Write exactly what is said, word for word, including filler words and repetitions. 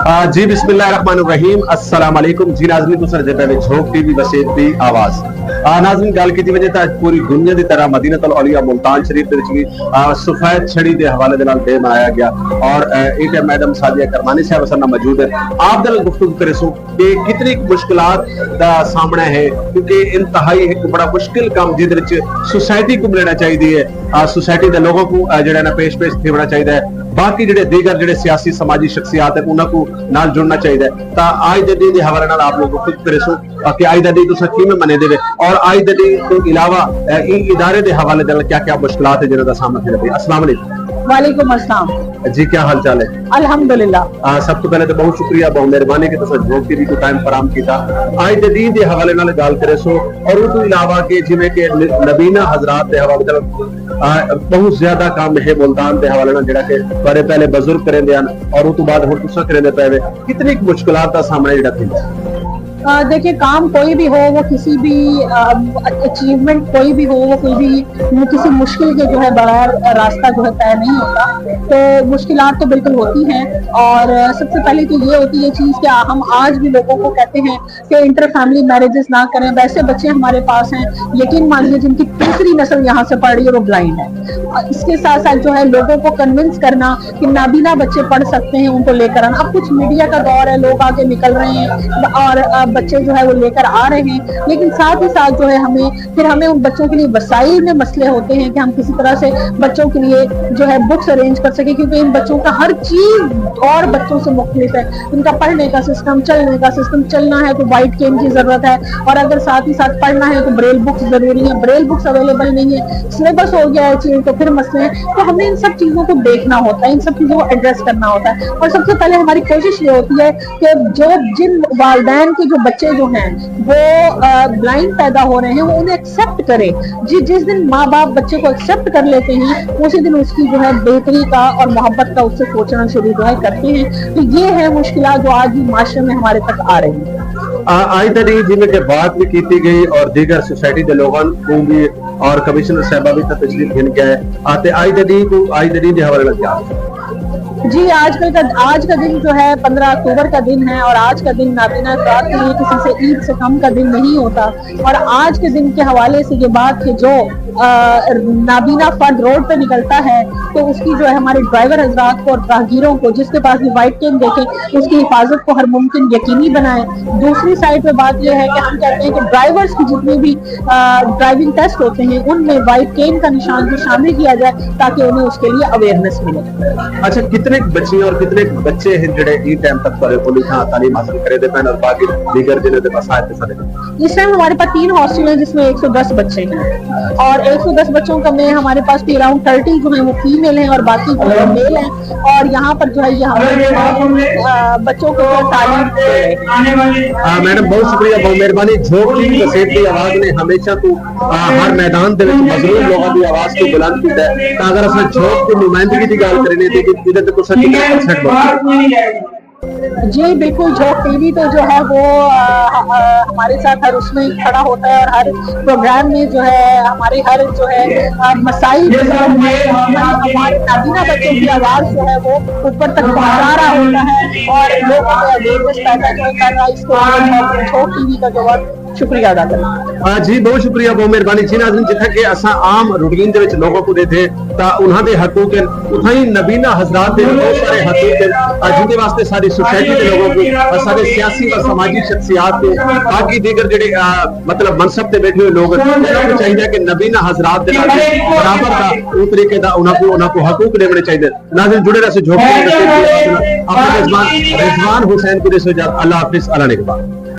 آ، جی، بسم اللہ الرحمن الرحیم۔ السلام علیکم۔ جی ناظرین، تساں ݙیہدے پئے وے جھوک ٹی وی، وسیب دی آواز۔ آ، ناظرین، ڳالھ کیتی ونڄے تاں پوری دنیا دی طرح مدینۃ الاولیاء ملتان شریف دے وچ وی، آ، سفید چھڑی دے حوالے دے نال ݙینہہ منایا ڳیا۔ اور، آ، ایں ٹائم میڈم سعدیہ کرمانی صاحب اساں نال موجود ہے، آپ دے نال گفتگو کریسوں کہ کتنی مشکلات دا سامݨا ہے، کیونکہ انتہائی ہک بڑا مشکل کم جس دے وچ سوسائٹی کوں ملݨا چاہیدی ہے، آ، سوسائٹی دے لوگوں کوں، آ، جڑا نا پیش پیش تھیوݨا چاہیدا ہے۔ باقی جڑے دیگر جڑے سیاسی سماجی شخصیات ہیں انہاں کوں نال جڑنا چاہیدا ہے۔ تاں آج دے ݙینہہ دے حوالے نال آپ لوگ گفتگو کریسوں کہ آج دا ݙینہہ تساں کیویں منے دے وے اور آج دے ݙینہہ توں علاوہ، آ، ایں ادارے دے حوالے دے نال کیا کیا مشکلات ہیں جنہاں دا سامنا تھیندا پیا۔ السلام علیکم۔ وعلیکم السلام۔ جی، کیا حال چال ہے؟ الحمدللہ۔ آ، سب توں پہلے تاں بہت شکریہ، بہت مہربانی کہ تساں جھوک ٹی وی کوں ٹائم فراہم کیتا۔ آج دے ݙینہہ دے حوالے نال ڳالھ کریسوں اور اوں توں علاوہ کہ جویں کہ ن-، نابینا حضرات دے حوالے نال، آ، بہت زیادہ کم ہے ملتان دے حوالے نال جڑا کہ تہاݙے پہلے بزرگ کریندے ہن اور اوں توں بعد ہݨ تساں کریندے پئے وے، کتنی کُ مشکلات دا سامݨا جڑا تھیندا ہے؟ آ، دیکھیں، کام کوئی بھی ہو، وہ کسی بھی، آ، اچیومنٹ کوئی بھی ہو، وہ کوئی بھی کسی مشکل کے جو ہے بغیر راستہ جو ہے طے نہیں ہوتا۔ تو مشکلات تو بالکل ہوتی ہیں، اور سب سے پہلے تو یہ ہوتی ہے چیز کہ ہم آج بھی لوگوں کو کہتے ہیں کہ انٹر فیملی میرجز نہ کریں۔ ویسے بچے ہمارے پاس ہیں، یقین مانیے، جن کی تیسری نسل یہاں سے پڑھ رہی ہے، وہ بلائنڈ ہے۔ اور اس کے ساتھ ساتھ جو ہے لوگوں کو کنونس کرنا کہ نابینا بچے پڑھ سکتے ہیں، ان کو لے کر آنا۔ اب کچھ میڈیا کا دور ہے، لوگ آگے نکل رہے ہیں اور، آ، بچے جو ہے وہ لے کر آ رہے ہیں، لیکن ساتھ ہی ساتھ جو ہے ہمیں پھر ہمیں ان بچوں کے لیے وسائل میں مسئلے ہوتے ہیں کہ ہم کسی طرح سے بچوں کے لیے جو ہے بکس ارینج کر سکیں، کیونکہ ان بچوں کا ہر چیز اور بچوں سے مختلف ہے۔ ان کا پڑھنے کا سسٹم، چلنے کا سسٹم، چلنا ہے تو وائٹ کین کی ضرورت ہے، اور اگر ساتھ ہی ساتھ پڑھنا ہے تو بریل بکس ضروری ہے، بریل بکس اویلیبل نہیں ہے، سلیبس ہو گیا ہے چینج تو پھر مسئلے ہیں۔ تو ہمیں ان سب چیزوں کو دیکھنا ہوتا ہے، ان سب چیزوں کو ایڈریس کرنا ہوتا ہے، اور سب سے پہلے ہماری کوشش یہ ہوتی ہے کہ جو، جن والدین کے جو بچے جو ہیں وہ، آ، بلائنڈ پیدا ہو رہے ہیں، وہ انہیں ایکسیپٹ کریں۔ جی، جس دن ماں باپ بچے کو ایکسیپٹ کر لیتے ہیں، اسی دن اس کی جو ہے بہتری کا اور محبت کا اس سے سوچنا شروع جو ہے کرتے ہیں۔ تو یہ ہے مشکلات جو آج بھی معاشرے میں ہمارے تک آ رہی ہیں۔ آ، آج دا ݙینہہ جیویں کہ بات بھی کیتی گئی اور دیگر سوسائٹی دے لوگاں کوں بھی اور کمشنر صاحبہ بھی تاں تشریف گھن کے آئے۔ آ، تے آج دے ݙینہہ کوں، آج دے ݙینہہ دے حوالے نال کیا؟ جی، آج کل کا، آج کا دن جو ہے پندرہ اکتوبر کا دن ہے، اور آج کا دن نابینا افراد کے لیے کسی سے عید سے کم کا دن نہیں ہوتا۔ اور آج کے دن کے حوالے سے یہ بات کہ جو، آ، نابینا فرد روڈ پہ نکلتا ہے تو اس کی جو ہے ہمارے ڈرائیور حضرات کو اور راہگیروں کو، جس کے پاس بھی وائٹ کین دیکھیں، اس کی حفاظت کو ہر ممکن یقینی بنائیں۔ دوسری سائیڈ پہ بات یہ ہے کہ ہم کہتے ہیں کہ ڈرائیورز کی جتنی بھی، آ، ڈرائیونگ ٹیسٹ ہوتے ہیں، ان میں وائٹ کین کا نشان بھی شامل کیا جائے تاکہ انہیں اس کے لیے اویئرنیس ملے۔ اچھا، کتنے بچیاں اور کتنے بچے ہیں جڑے ایں ٹائم تک تہاݙے کول اتھاں تعلیم حاصل کریندے پئے ہن اور باقی دیگر جنہاں دے مسائل تے سارے؟ اس ٹائم ہمارے پاس تین ہاسٹل ہیں جس میں ایک سو دس بچے ہیں، اور ایک سو دس بچوں کا میں، ہمارے پاس بھی اراؤنڈ تھرٹی جو ہیں وہ فیمیل ہیں اور باقی جو ہے میل ہیں، اور یہاں پر جو ہے یہ ہمارے، آ، بچوں کو جو ہے تعلیم دے رہے ہیں۔ آ، میڈم، بہت شکریہ، بہت مہربانی۔ جھوک ٹی وی وسیب دی آواز نے ہمیشہ توں، آ، ہر میدان دے وچ مظلوم لوگاں دی آواز کوں بلند کیتا ہے۔ تاں اگر اساں جھوک دی نمائندگی دی ڳالھ کریندے تے ادھر تے تساں کتنے پرسنٹ بچے؟ جی بالکل، جھوک ٹی وی تو جو ہے وہ، آ، آ، ہمارے ساتھ ہر اس میں کھڑا ہوتا ہے اور ہر پروگرام میں جو ہے ہمارے ہر جو ہے، آ، مسائل جو ہے ہمارے، ہمارے نابینا بچوں کی آواز جو ہے وہ اوپر تک پہنچا رہا ہوتا ہے اور لوگوں میں اویئرنیس پیدا جو ہے کر رہا ہے، اس کے لیے میں جھوک ٹی وی کا جو ہے شکریہ ادا کرنا۔ آ، جی، بہت شکریہ، بہت مہربانی۔ جی ناظرین، جتھاں کہ اساں عام روٹین دے وچ لوگوں کوں ݙیہدے تاں انہاں دے حقوق ہن، اتھاں ہی نابینا حضرات دے بہت سارے حقوق ہن، آ، جن دے واسطے ساری سوسائٹی دے لوگوں کوں، آ، سارے سیاسی و سماجی شخصیات کوں، باقی دیگر جڑے، آ، مطلب منصب تے بیٹھے ہوئے لوگ ہن، انہاں کوں چاہیدا کہ نابینا حضرات دے نال برابر دا اوں طریقے دا انہاں کوں، انہاں کوں حقوق ݙیوݨے چاہیدے۔ ناظرین، جڑے رہسو جھوک ٹی وی دے نال۔ اپݨے میزبان رضوان حسین کوں ݙیسو اجازت۔ اللہ حافظ، اللہ نگہبان۔